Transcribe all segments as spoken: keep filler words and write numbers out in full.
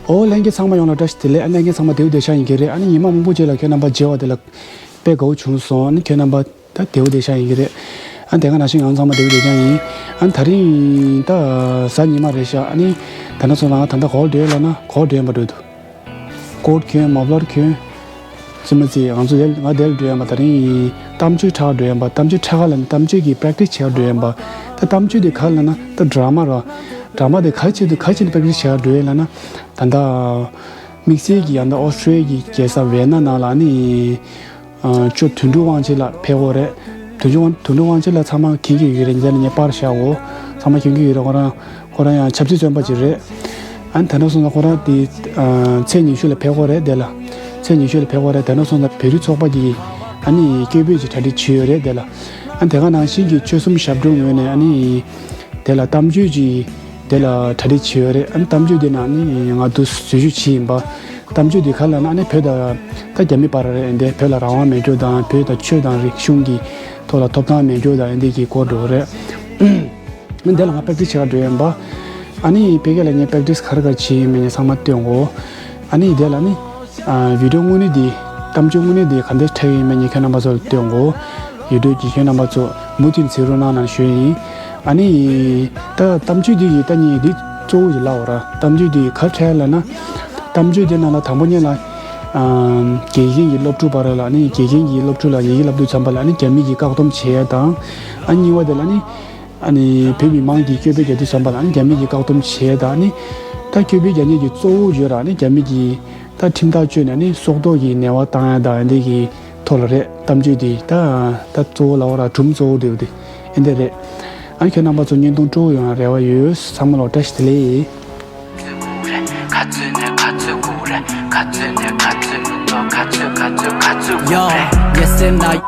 ཨོ་ལྷན་རྒྱས་ཚང་མ་ཡོངས་ལ་བཀྲ་ཤིས་བདེ་ལེགས། ཨ་ལྷན་རྒྱས་ཚང་མ་བདེ་པོ་བདེ་ཤག་ཡིན་གྱི་རེད། ཨ་ནི་ཉི་མ་མང་པོ་རྗེས་ལ་ཁྱོད་རྣམ་པ་མཇལ་བ་དེ་ལ་དཔེ་དགའ་བོ་བྱུང་སོང་། ཨ་ནི་ཁྱོད་རྣམ་པ་ད་བདེ་པོ་བདེ་ཤག་ཡིན་གྱི་རེད། ཨ་དེ་ག་ནང་བཞིན་ང་ཚང་མ་བདེ་པོ་བདེ་ཤག་ཡིན། ཨ་ནི་ད་རིང་ད་གཟའ་ཉི་མ་རེད་ཤག་ཨ་ནི་ད་ནང་སོང་ཙང་ང་ད་ལྟ་ག་པར་འགྲོ་ཡོད་ལབ་ན། ག་པར་འགྲོ་ཡིན་པ་འགྲོ་འདུག་ཀོཊ་གྱོན། མ་ཕ་ལར་གྱོན། ཙི་མ་ཙི་ང་ཚོ་དེ་ང་དེར་འགྲོ་ཡིན་པ། ད་རིང་གཏམ་བརྗོད་འཁྲབ་འགྲོ་ཡིན་པ། གཏམ་བརྗོད་འཁྲབ་ག་ལབ་ན་གཏམ་བརྗོད་ཀྱི་པེ་རེག་ཊི་སི་བྱེད་ག་འགྲོ་ཡིན་པ། ད་གཏམ་བརྗོད་དེ་ག་ལབ་ན་ད་ཌ་ར་མ་ར། ཌ་ར་མ་དེ་ག་ཆེད་དུ་ག་ཆེད་དུ་པེ་རེག་ཊི་སི་བྱེད་ག་འགྲོ་ཡིན་ལབ་ན། ད་ལྟ་དམིགས་བསལ་གྱི་ཡང་ད་ཨོ་སི་ཊི་རེ་ལི་ཡ་གི་རྒྱལ་ས་ཝི་ཡེ་ན་ནང་ལ་ནི། ཨ་ཅོ་དོན་གྲུབ་དབང་ཆེན་ལགས་ཕེབས་ཡོད་རེད། དོན་གྲུབ་དབང་དོན་གྲུབ་དབང་ཆེན་ལགས་ཚང་མ་མཁྱེན་གྱི་ཡོད་རེད། འདི་ལ་ངས་པར་བཞག་ཡོད། ཚང་མ་མཁྱེན་གྱི་ཡོད་རེད། ཁོ་རང་ཁོ་རང་ཡང་ཆབ་སྲིད་བཙོན་པ་ཅིག་རེད། ཨ་ནི་ད་ནང་སོང་ཙང་ཁོ་རང་དེ་ཨ་ཚེས་ཉི་ཤུ་ལ་ཕེབས་ཡོད་རེད། དེ་ལ་ཚེས་ཉི་ཤུ་ལ་ཕེབས་ཡོད་རེད། ད་ནང་སོང་ཙང་བོད་རིགས་ཚོགས་པ་གི་ཨ་ནི་སྐད་འབོད་ཅིག་གྲ་སྒྲིག་བྱས་ཡོད་རེད། དེ་ལ་ཨ་ནི་དེ་ག་ནང་བཞིན་གྱི་ཆོལ་གསུམ་ཞབས་དྲུང་ངོས་ནས་ཨ་ནི་དེ་ལ་གཏམ་བརྗོད་ཅིག་དེ་ལ་གྲ་སྒྲིག་བྱས་ཡོད་རེད། ཨ་ནི་གཏམ་བརྗོད་དེ་ནང་ནི་ང་དུ་འཛུལ་ཞུགས་བྱས་ཡིན་པ། གཏམ་བརྗོད་འདི་ག་ལབ་ན་ཨ་ནི་བོད་དང་ད་རྒྱ་མི་བར་རེད། འདི་བོད་ལ་རང་དབང་མེད་རྒྱུ་དང་བོད་དང་ཆོས་དང་རིག་གཞུང་གི་ཐོག་ལ་ཐོབ་ཐང་མེད་རྒྱུ་དང་འདི་གི་སྐོར་འགྲོ་རེད། ཨ་ནི་འདི་ལ་ང་པེག་ཊི་སི་བྱེད་ག་འགྲོ་ཡིན་པ། ཨ་ནི་ཕ་གི་ལ་ངས་པེག་ཊི་སི་ག་རེ་ག་རེ་བྱས་ཡིན་མིན་ཚང་མ་སྟོན་གོ། ཨ་ནི་འདི་ལ་ནི་ཨ་བི་ཌི་ཡོ་དངོས་གནས་འདི་གཏམ་བརྗོད་དངོས་གནས་འདི་ག་འདྲ་འཁྲབ་ཡིན་མིན་ཁྱེད་རྣམ་པ་ཚོ་ལ་སྟོན་གོ། ཡུ་ཊུབ་ཀྱི་ཁྱེད་རྣམ་པ་ཚོ་མུ་མཐུད་གཟིགས་རོགས་གནང་ལབ་ཞུ་ཡིན། ཨ་ནི། ད་གཏམ་བརྗོད་འདི་ཡི་ད་ནི་འདི་གཙོ་བོ་ཞིག་ལབ་འོ་ར། གཏམ་བརྗོད་འདི་ག་འཁྲབ་ལབ་ན། གཏམ་བརྗོད་འདི་ནང་ལ་དང་པོ་ཉིད་ལ། ཨམ། དགེ་རྒན་གྱི་སློབ་ཕྲུག་བར་ལ་ནི་དགེ་རྒན་གྱི་སློབ་ཕྲུག་ལ་ཡི་གེ་བསླབ་དུས་ཙམ་པ་ལ་ནི་རྒྱ་མི་གིས་བཀག་སྡོམ་བྱེད་ཡ་དང་། ཨ་གཉིས་པ་དེ་ལ་ནི། ཨ་ནི་བོད་མི་མང་གིས་སྐད་འབོད་རྒྱག་དུས་ཙམ་པ་ལ་ནི་རྒྱ་མི་གིས་བཀག་སྡོམ་བྱེད་ཡ་དང་ནི། ད་སྐད་འབོད་རྒྱག་མཁན་གྱི་གཙོ་བོ་བརྗོད་ར་ནི་རྒྱ་མི་གིས། ད་ཁྲིམས་ཐག་གཅོད་ནས་ནི་སྲོག་ཐོག་གི་ཉེས་པ་བཏང་ཡ་དང་འདི་གི་ཐོག་ལ་རེད། གཏམ་བརྗོད་འདི་ད་ད་གཙོ་བོ་ལབ་འོ་ར། སྒྲུང་གཙོ་བོ་འདི་འདི་ཨེ་འདི་རེད། ཨ་ཁྱོད་རྣམ་པ་ཚོ་བརྙན་ཐུང་སྤྲོ་པོ་ཡོང་ཡ་རེ་བ་ཡོད། ཚང་མ་ལ་བཀྲ་ཤིས་བདེ་ལེགས། Yo, yes and I.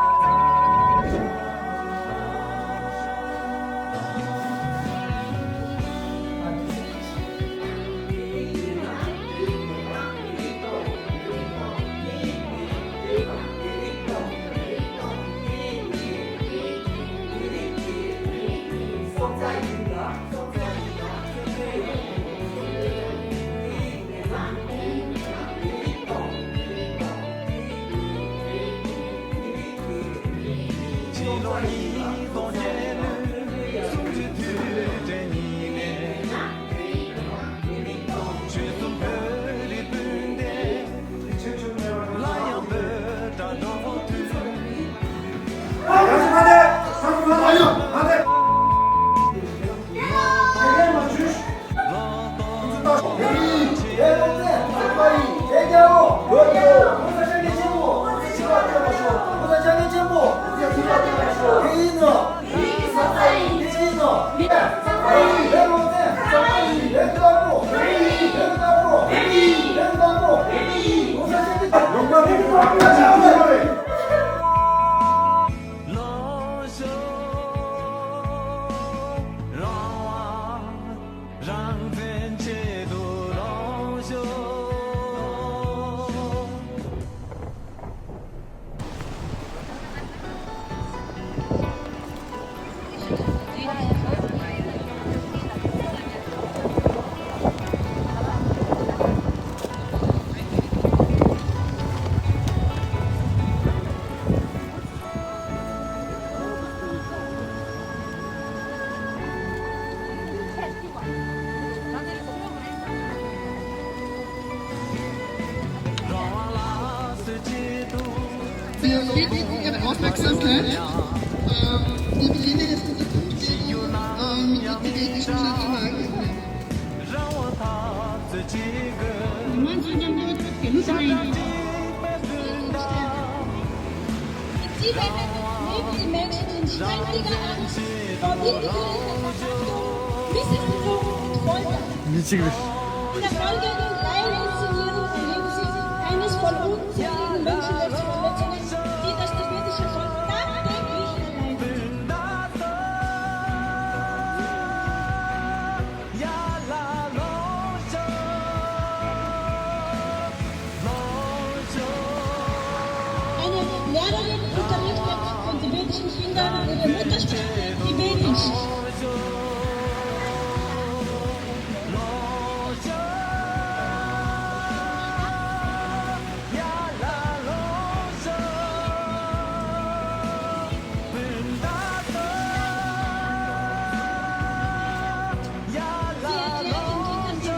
Wir bitten, Ihren Aufmerksamkeit. Ähm, wir beginnen jetzt mit der fünfzehnten, ähm, mit der tibetischen Nationalhymne. Die Tibet lebt die Menschen in ständiger Angst vor willkürlicher Verhaftung, Misshandlung und Folter. In der folgenden Teilinszenierung erleben Sie eines von unzähligen Menschenrechtsverletzungen, die das tibetische Volk tagtäglich erleidet. Eine Lehrerin unterrichtet von tibetischen Kindern ihre Muttersprache Tibetisch.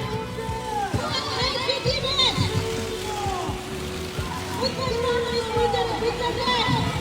Thank you, Tibet! Put the drum, put the, put the flag!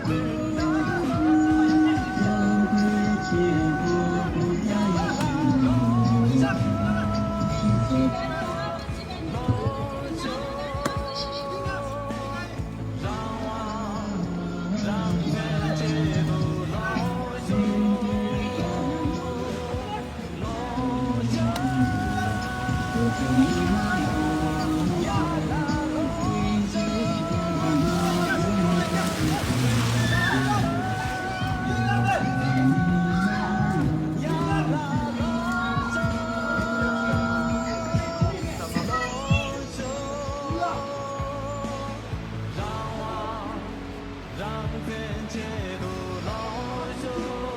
རང་བཙན་ཆེད་དུ་ལོག་ཤོག་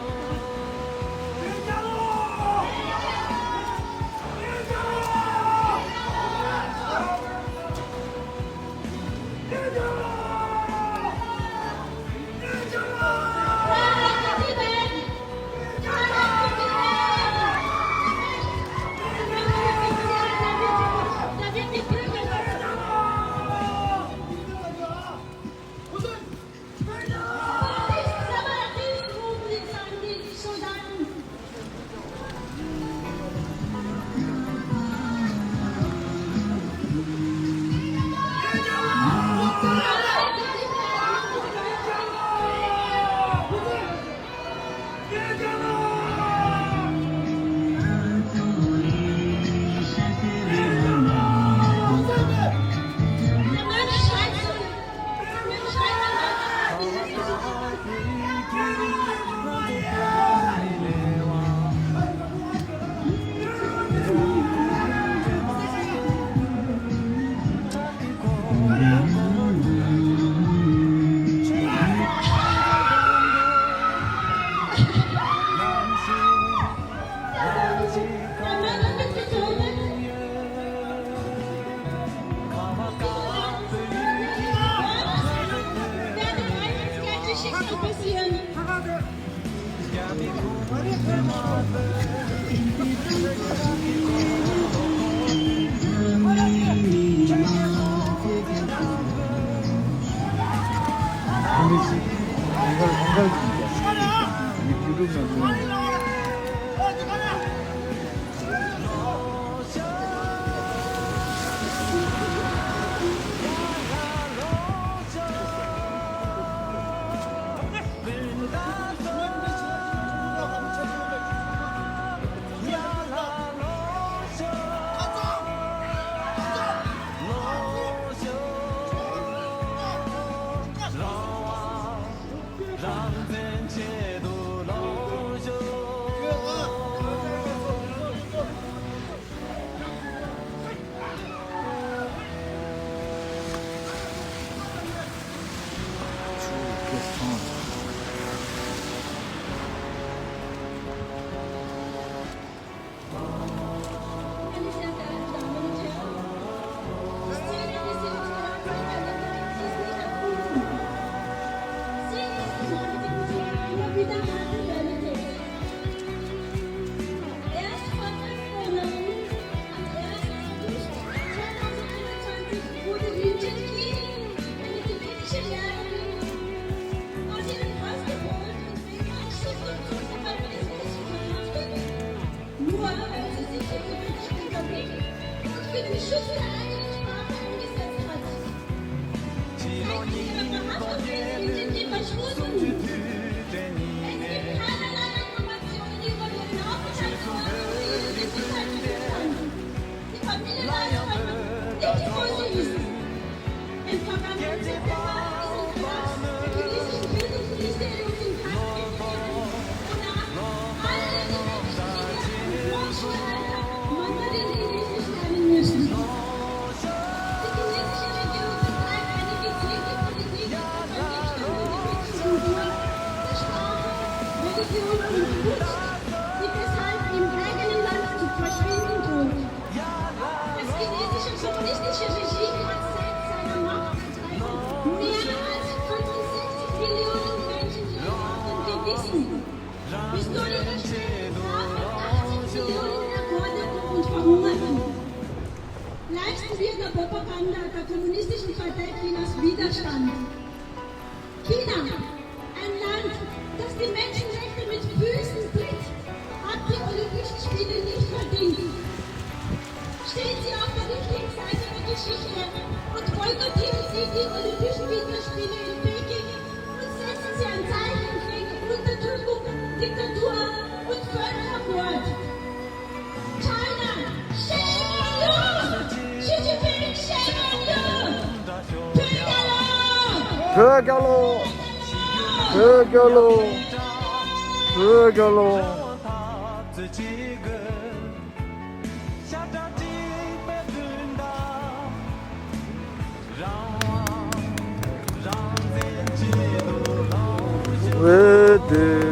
རང་བཙན་ཆེད་དུ་ལོག་ཤོག Religion und Wut, die deshalb im eigenen Land zu verschwinden droht. Das chinesische kommunistische Regime hat seit seiner Machtergreifung mehr als fünfundsechzig Millionen Menschen auf dem Gewissen. Historische Stellen haben achtzig Millionen Ermordeten und Verhungerten. Leisten wir der Propaganda der Kommunistischen Partei Chinas Widerstand. China, Dictature und Völkermord. China, shame on you! Xi Jinping, shame on you! Bhögalo! Bhögalo! Bhögalo! Bhögalo!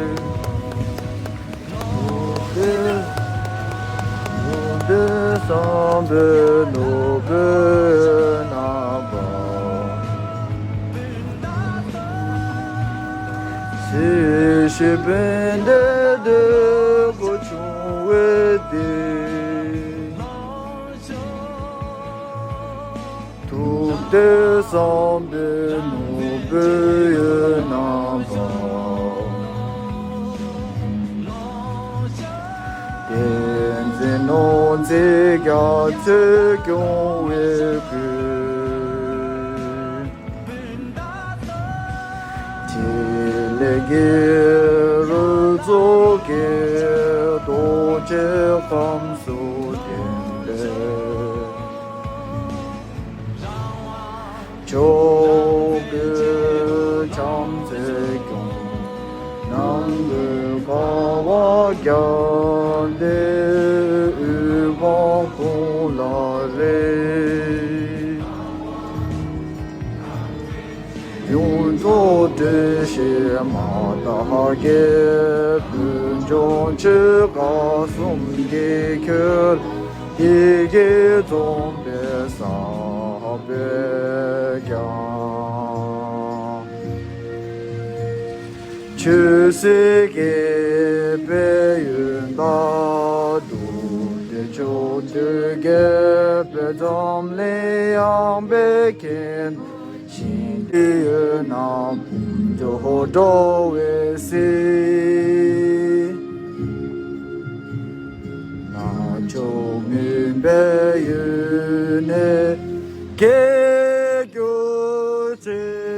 ཐུབ་བསྟན་བསམ་པའི་ནོར་བུ་ཡོད་ན་བ། བསྟན་འཛིན་ནོར་འཛིན་རྒྱ་མཚོས་སྐྱོང་བའི་སྐུ། ཐིག་ལེ་གི་རུ་ཚོགས་ཀྱི་རྡོ་རྗེ་ཁམས་སུ་ལྡན་པའི། ཕྱོགས་ཀུན་བྱམས་བརྩེས་སྐྱོང་། ནང་ཁུལ་དཀའ་བ་བརྒྱབ་སྟེ་དབུལ་ཕོངས་ཀུན་ལ་རེ། ཡོངས་རྫོགས་སྒྲོལ་བྱེད་མ་དག་རྒྱལ། ཕུན་ཚོགས་ཆོས་འཁོར་གསུམ་གྱི་ཁྱོན། ཡི་གེ་རྩོམ་པའི་ས་བོན་ཀྱང་། ཆོས་སྲིད་དགེ་བའི་ཡོན་བདག་རྡོ་རྗེ་མཆོག་ཏུ་དགྱེས་པའི་འཛམ་གླིང་ཡངས་པའི་ཁྱོན། ཞིང་དུ་ཡོད་ན་ཕུན་ཚོགས་འགྲོ་བའི་གཟིས། ནག་ཕྱོགས་མུན་པའི་ཡུལ་ནས་སྐྱེ་གྱུར་ཅིག།